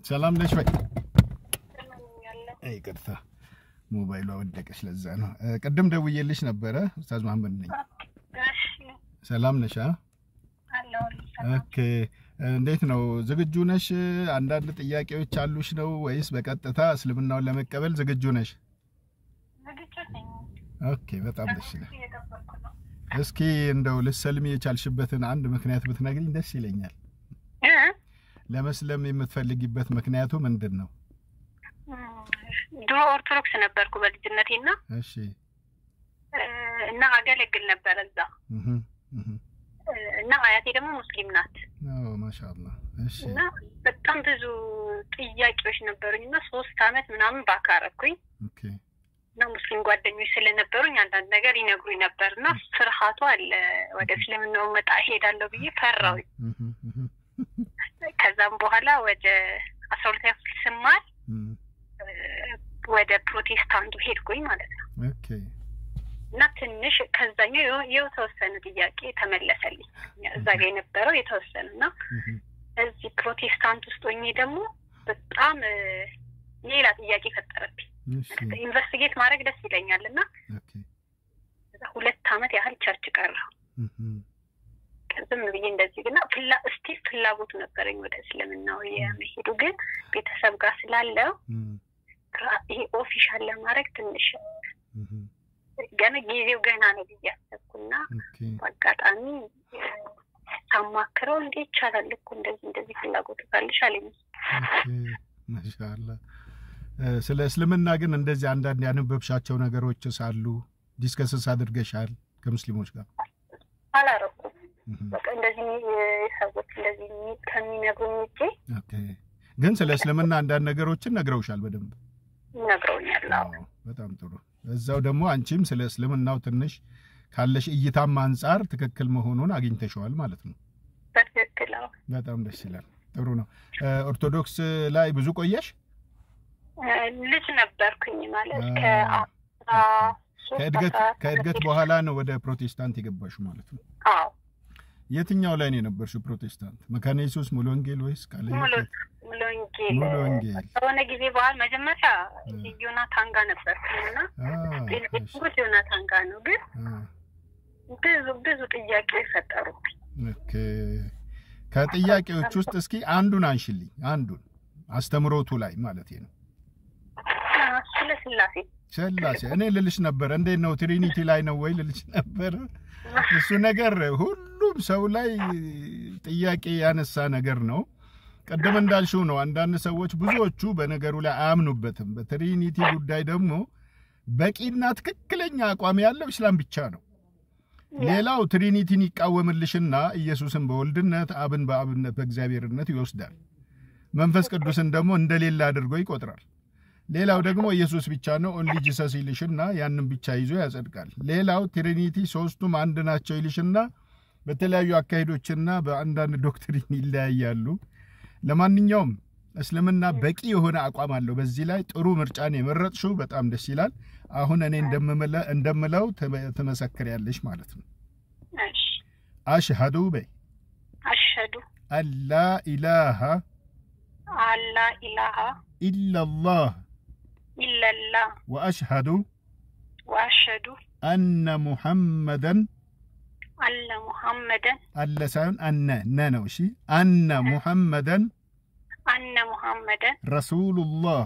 ሰላም ነሽ ወይ? ይቅርታ ሞባይሏ ወደቀች፣ ለዛ ነው። ቅድም ደውዬልሽ ነበረ። ኡስታዝ መሐመድ ነኝ። ሰላም ነሽ? Okay፣ እንዴት ነው? ዝግጁ ነሽ? አንዳንድ ጥያቄዎች አሉሽ ነው ወይስ በቀጥታ እስልምናውን ለመቀበል ዝግጁ ነሽ? Okay፣ በጣም ደስ ይላል። እስኪ እንደው ልትሰልሚ የቻልሽበትን አንድ ምክንያት ብትነግሪኝ ደስ ይለኛል። ለመስለም የምትፈልጊበት ምክንያቱ ምንድን ነው? ድሮ ኦርቶዶክስ ነበርኩ በልጅነቴና እሺ፣ እና አገለግል ነበር እዛ እና አያቴ ደግሞ ሙስሊም ናት። ማሻአላህ። እሺ። እና በጣም ብዙ ጥያቄዎች ነበሩኝ እና 3 አመት ምናምን ባካረኩኝ። Okay። እና ሙስሊም ጓደኞች ስለነበሩኝ አንዳንድ ነገር ይነግሩኝ ነበር እና ፍርሃቱ አለ። ወደ እስልምናው መጣ ሄዳለሁ ብዬ ፈራሁኝ። ከዛም በኋላ ወደ 12ኛ ክፍል ስማር ወደ ፕሮቴስታንቱ ሄድኩኝ ማለት ነው። Okay። እና ትንሽ ከዛኛው የተወሰነ ጥያቄ ተመለሰልኝ። እዛ ጋር የነበረው የተወሰነ እና እዚህ ፕሮቴስታንት ውስጥ ሆኜ ደግሞ በጣም ሌላ ጥያቄ ፈጠረብኝ። Investigate ማድረግ ደስ ይለኛል እና 2 አመት ያህል church ቀረሁ። ዝም ብዬ እንደዚህ ግና እስቲ ፍላጎቱ ነበረኝ ወደ እስልምናው የመሄዱ፣ ግን ቤተሰብ ጋር ስላለው ይሄ official ለማድረግ ትንሽ ገና ጊዜው ገና ነው ብዬ አሰብኩና በአጋጣሚ ሳማክረው እንዴ ይቻላል እኮ እንደዚህ እንደዚህ ፍላጎቱ ካለሽ አለኝ። ማሻአላህ። ስለ እስልምና ግን እንደዚህ አንዳንድ ያነበብሻቸው ነገሮች ሳሉ discuss አድርገሻል ከሙስሊሞች ጋር? አላረኩም። በቃ እንደዚህ ሰዎች እንደዚህ ከሚነግሩኝ ውጪ። Okay። ግን ስለ እስልምና አንዳንድ ነገሮችን ነግረውሻል? በደንብ ነግረውኛል። አዎ። በጣም ጥሩ። እዛው ደግሞ አንቺም ስለ እስልምናው ትንሽ ካለሽ እይታም አንጻር ትክክል መሆኑን አግኝተሽዋል ማለት ነው። በትክክል። አዎ። በጣም ደስ ይላል። ጥሩ ነው። ኦርቶዶክስ ላይ ብዙ ቆየሽ? ልጅ ነበርኩኝ ማለት ከእድገት በኋላ ነው ወደ ፕሮቴስታንት የገባሽው ማለት ነው? አዎ። የትኛው ላይ ነው የነበርሽው ፕሮቴስታንት? መካነ ኢየሱስ፣ ሙሉ ወንጌል ወይስ ቃለ ሕይወት? ሙሉ ወንጌል። ሙሉ ወንጌል። ከሆነ ጊዜ በኋላ መጀመሪያ ዮናታን ጋር ነበርኩኝና ዮናታን ጋር ነው፣ ግን ብዙ ብዙ ጥያቄዎች ፈጠሩብኝ። Okay። ከጥያቄዎች ውስጥ እስኪ አንዱን አንሺልኝ፣ አንዱን አስተምሮቱ ላይ ማለት ነው። ስለ ስላሴ። ስላሴ እኔ ልልሽ ነበር። እንዴት ነው Trinity ላይ ነው ወይ ልልሽ ነበር። እሱ ነገር ሁሉም ሰው ላይ ጥያቄ ያነሳ ነገር ነው። ቀደም እንዳልሽው ነው። አንዳንድ ሰዎች ብዙዎቹ በነገሩ ላይ አያምኑበትም። በ Trinity ጉዳይ ደግሞ በቂና ትክክለኛ አቋም ያለው እስላም ብቻ ነው። ሌላው Trinity ን ይቃወምልሽና ኢየሱስን በወልድነት አብን በአብነት በእግዚአብሔርነት ይወስዳል። መንፈስ ቅዱስን ደግሞ እንደሌላ አድርጎ ይቆጥራል። ሌላው ደግሞ ኢየሱስ ብቻ ነው only Jesus ይልሽና ያንን ብቻ ይዞ ያጸድቃል። ሌላው Trinity ሶስቱም አንድ ናቸው ይልሽና በተለያዩ አካሄዶችና በአንዳንድ doctrine ይለያያሉ። ለማንኛውም እስልምና በቂ የሆነ አቋም አለው። በዚህ ላይ ጥሩ ምርጫን የመረጥሽው በጣም ደስ ይላል። አሁን እኔ እንደምለው ትመሰክሪያለሽ ማለት ነው። እሺ። أشهد በይ። أشهد ألا إله ألا إله إلا الله إلا الله وأشهد وأشهد أن محمدا أن محمدا አለ ሳይሆን أن ነ ነው። እሺ أن محمدا أن محمدا رسول الله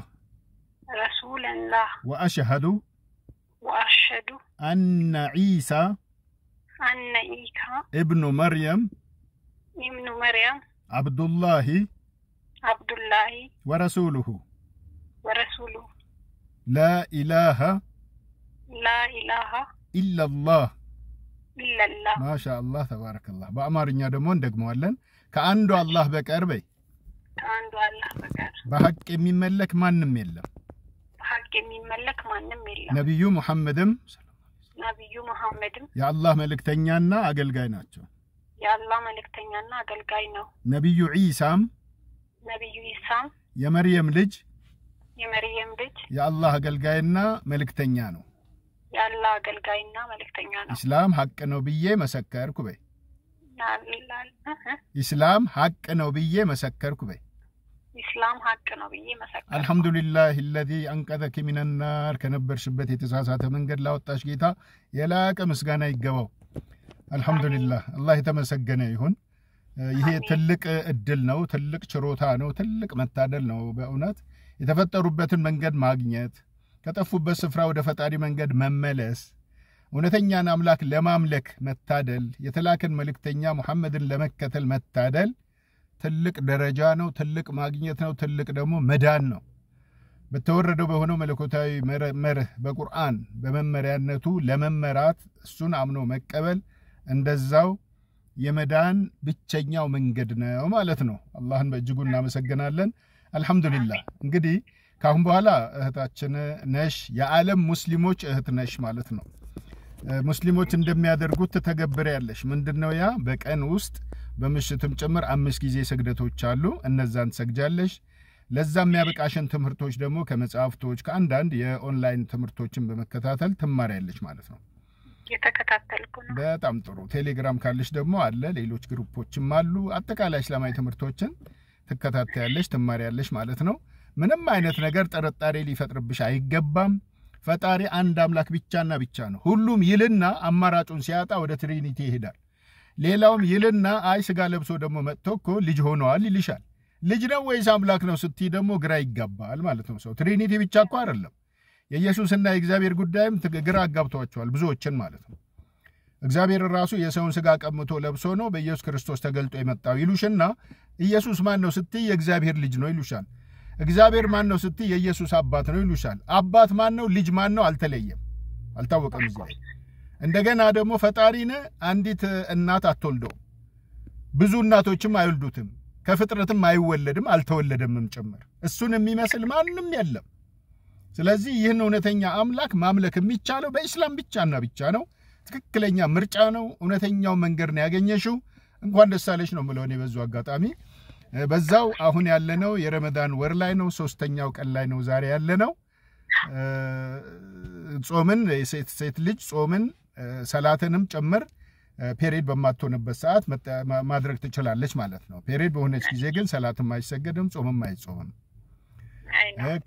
رسول الله وأشهد وأشهد أن عيسى أن عيسى ابن مريم ابن مريم عبد الله عبد الله ورسوله ورسوله لا إله لا إله إلا الله إلا الله። ማሻአላህ ተባረከላህ። በአማርኛ ደግሞ እንደግመዋለን። ከአንዱ አላህ በቀር በይ። ከአንዱ አላህ በቀር በሐቅ የሚመለክ ማንም የለም። በሐቅ የሚመለክ ማንም የለም። ነቢዩ ሙሐመድም ነቢዩ መሐመድም የአላህ መልእክተኛና አገልጋይ ናቸው። የአላህ መልእክተኛና አገልጋይ ነው። ነቢዩ ዒሳም ነቢዩ ኢሳም የመርየም ልጅ የመርየም ልጅ የአላህ አገልጋይና መልእክተኛ ነው። የአላህ አገልጋይና መልእክተኛ ነው። ኢስላም ሐቅ ነው ብዬ መሰከርኩ በይ። ኢስላም ሐቅ ነው ብዬ መሰከርኩ በይ። ኢስላም ሀቅ ነው ብዬ መሰከርኩ። አልሐምዱሊላህ الذي አንቀዘኪ ሚን النار ከነበርሽበት የተሳሳተ መንገድ ላወጣሽ ጌታ የላቀ ምስጋና ይገባው። አልሐምዱሊላህ አላህ የተመሰገነ ይሁን። ይሄ ትልቅ እድል ነው፣ ትልቅ ችሮታ ነው፣ ትልቅ መታደል ነው። በእውነት የተፈጠሩበትን መንገድ ማግኘት፣ ከጠፉበት ስፍራ ወደ ፈጣሪ መንገድ መመለስ፣ እውነተኛን አምላክ ለማምለክ መታደል፣ የተላከን መልእክተኛ ሙሐመድን ለመከተል መታደል ትልቅ ደረጃ ነው፣ ትልቅ ማግኘት ነው፣ ትልቅ ደግሞ መዳን ነው። በተወረደው በሆነው መለኮታዊ መርህ በቁርአን በመመሪያነቱ ለመመራት እሱን አምኖ መቀበል እንደዛው የመዳን ብቸኛው መንገድ ነው ማለት ነው። አላህን በእጅጉ እናመሰግናለን። አልሐምዱሊላህ። እንግዲህ ካሁን በኋላ እህታችን ነሽ፣ የዓለም ሙስሊሞች እህት ነሽ ማለት ነው። ሙስሊሞች እንደሚያደርጉት ትተገብሪያለሽ። ምንድነው ያ? በቀን ውስጥ በምሽትም ጭምር 5 ጊዜ ስግደቶች አሉ። እነዛን ትሰግጃለሽ። ለዛ የሚያበቃሽን ትምህርቶች ደግሞ ከመጽሐፍቶች ከአንዳንድ የኦንላይን ትምህርቶችን በመከታተል ትማሪያለሽ ማለት ነው። የተከታተልኩ ነው። በጣም ጥሩ። ቴሌግራም ካለሽ ደግሞ አለ፣ ሌሎች ግሩፖችም አሉ። አጠቃላይ እስላማዊ ትምህርቶችን ትከታተያለሽ፣ ትማሪያለሽ ማለት ነው። ምንም አይነት ነገር ጥርጣሬ ሊፈጥርብሽ አይገባም። ፈጣሪ አንድ አምላክ ብቻና ብቻ ነው። ሁሉም ይልና አማራጩን ሲያጣ ወደ Trinity ይሄዳል። ሌላውም ይልና አይ ስጋ ለብሶ ደግሞ መጥቶ እኮ ልጅ ሆኗል ይልሻል። ልጅ ነው ወይስ አምላክ ነው ስትይ ደግሞ ግራ ይጋባል ማለት ነው። ሰው Trinity ብቻ እኮ አይደለም። የኢየሱስና የእግዚአብሔር ጉዳይም ግራ አጋብቷቸዋል ብዙዎችን ማለት ነው። እግዚአብሔር ራሱ የሰውን ስጋ ቀምቶ ለብሶ ነው በኢየሱስ ክርስቶስ ተገልጦ የመጣው ይሉሽና ኢየሱስ ማን ነው ስትይ የእግዚአብሔር ልጅ ነው ይሉሻል። እግዚአብሔር ማን ነው ስትይ የኢየሱስ አባት ነው ይሉሻል። አባት ማን ነው ልጅ ማን ነው አልተለየም፣ አልታወቀም እዚህ ላይ። እንደገና ደግሞ ፈጣሪን አንዲት እናት አትወልደውም፣ ብዙ እናቶችም አይወልዱትም፣ ከፍጥረትም አይወለድም፣ አልተወለደምም ጭምር። እሱን የሚመስል ማንም የለም። ስለዚህ ይህን እውነተኛ አምላክ ማምለክ የሚቻለው በኢስላም ብቻና ብቻ ነው። ትክክለኛ ምርጫ ነው። እውነተኛው መንገድ ነው ያገኘሽው። እንኳን ደስ አለሽ ነው የምለው እኔ በዚሁ አጋጣሚ። በዛው አሁን ያለነው የረመዳን ወር ላይ ነው። 3ኛው ቀን ላይ ነው ዛሬ ያለነው። ጾምን ሴት ልጅ ጾምን ሰላትንም ጭምር period በማትሆንበት ሰዓት ማድረግ ትችላለች ማለት ነው። period በሆነች ጊዜ ግን ሰላትም አይሰገድም፣ ጾምም አይጾምም።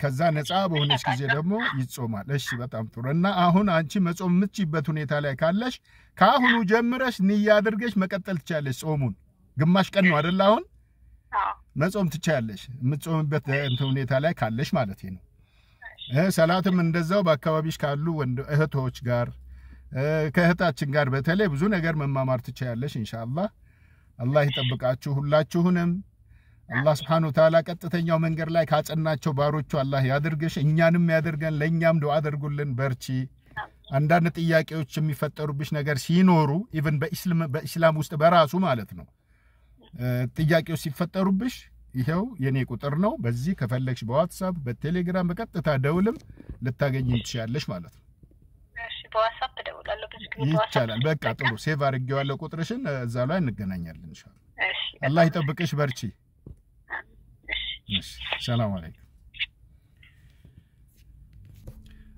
ከዛ ነፃ በሆነች ጊዜ ደግሞ ይጾማል። እሺ በጣም ጥሩ። እና አሁን አንቺ መጾም የምትችይበት ሁኔታ ላይ ካለሽ ከአሁኑ ጀምረሽ ንያ አድርገሽ መቀጠል ትችያለሽ። ጾሙን ግማሽ ቀን ነው አይደል? አሁን መጾም ትችያለሽ የምትጾምበት እንትን ሁኔታ ላይ ካለሽ ማለት ነው። ሰላትም እንደዛው በአካባቢሽ ካሉ ወንድ እህቶች ጋር ከእህታችን ጋር በተለይ ብዙ ነገር መማማር ትችያለሽ ኢንሻአላህ። አላህ ይጠብቃችሁ ሁላችሁንም። አላህ Subhanahu Ta'ala ቀጥተኛው መንገድ ላይ ካጸናቸው ባሮቹ አላህ ያድርግሽ፣ እኛንም ያድርገን። ለኛም ዱዓ አድርጉልን። በርቺ። አንዳንድ ጥያቄዎች የሚፈጠሩብሽ ነገር ሲኖሩ even በኢስላም ውስጥ በራሱ ማለት ነው ጥያቄዎች ሲፈጠሩብሽ ይሄው የኔ ቁጥር ነው። በዚህ ከፈለግሽ በዋትስአፕ በቴሌግራም በቀጥታ ደውልም ልታገኚኝ ትችያለሽ ማለት ነው። እሺ በዋትስአፕ እደውላለሁ። ብዙ ጊዜ በዋትስአፕ ይቻላል። በቃ ጥሩ save አድርጌዋለሁ ቁጥርሽን፣ እዛ ላይ እንገናኛለን ኢንሻአላህ። እሺ አላህ ይጠብቅሽ። በርቺ። እሺ ሰላም አለይኩም።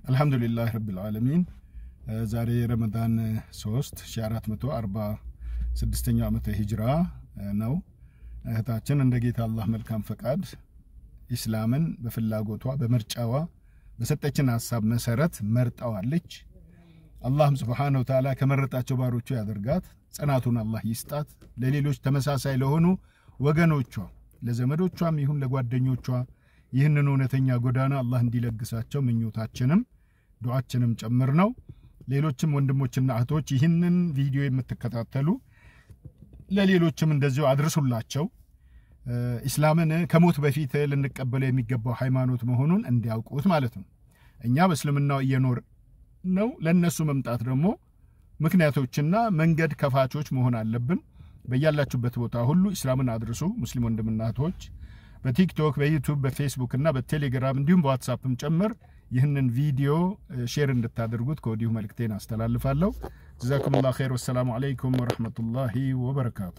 አልሐምዱሊላህ ረቢል ዓለሚን። ዛሬ ረመዳን 3 1446ኛው ዓመተ ሂጅራ ነው። እህታችን እንደ ጌታ አላህ መልካም ፈቃድ ኢስላምን በፍላጎቷ በምርጫዋ በሰጠችን ሐሳብ መሰረት መርጣዋለች። አላህም Subhanahu Wa Ta'ala ከመረጣቸው ባሮቹ ያደርጋት፣ ጽናቱን አላህ ይስጣት። ለሌሎች ተመሳሳይ ለሆኑ ወገኖቿ ለዘመዶቿም ይሁን ለጓደኞቿ ይህንን እውነተኛ ጎዳና አላህ እንዲለግሳቸው ምኞታችንም ዱዓችንም ጭምር ነው። ሌሎችም ወንድሞችና እህቶች ይህንን ቪዲዮ የምትከታተሉ ለሌሎችም እንደዚሁ አድርሱላቸው። ኢስላምን ከሞት በፊት ልንቀበለው የሚገባው ሃይማኖት መሆኑን እንዲያውቁት ማለት ነው። እኛ በእስልምናው እየኖር ነው። ለነሱ መምጣት ደግሞ ምክንያቶችና መንገድ ከፋቾች መሆን አለብን። በያላችሁበት ቦታ ሁሉ እስላምን አድርሱ። ሙስሊም ወንድምና እህቶች በቲክቶክ፣ በዩቲዩብ፣ በፌስቡክ እና በቴሌግራም እንዲሁም በዋትስአፕም ጭምር ይህንን ቪዲዮ share እንድታደርጉት ከወዲሁ መልእክቴን አስተላልፋለሁ። ጀዛኩሙላሁ ኸይር። ወሰላሙ አለይኩም ወረህመቱላሂ ወበረካቱ።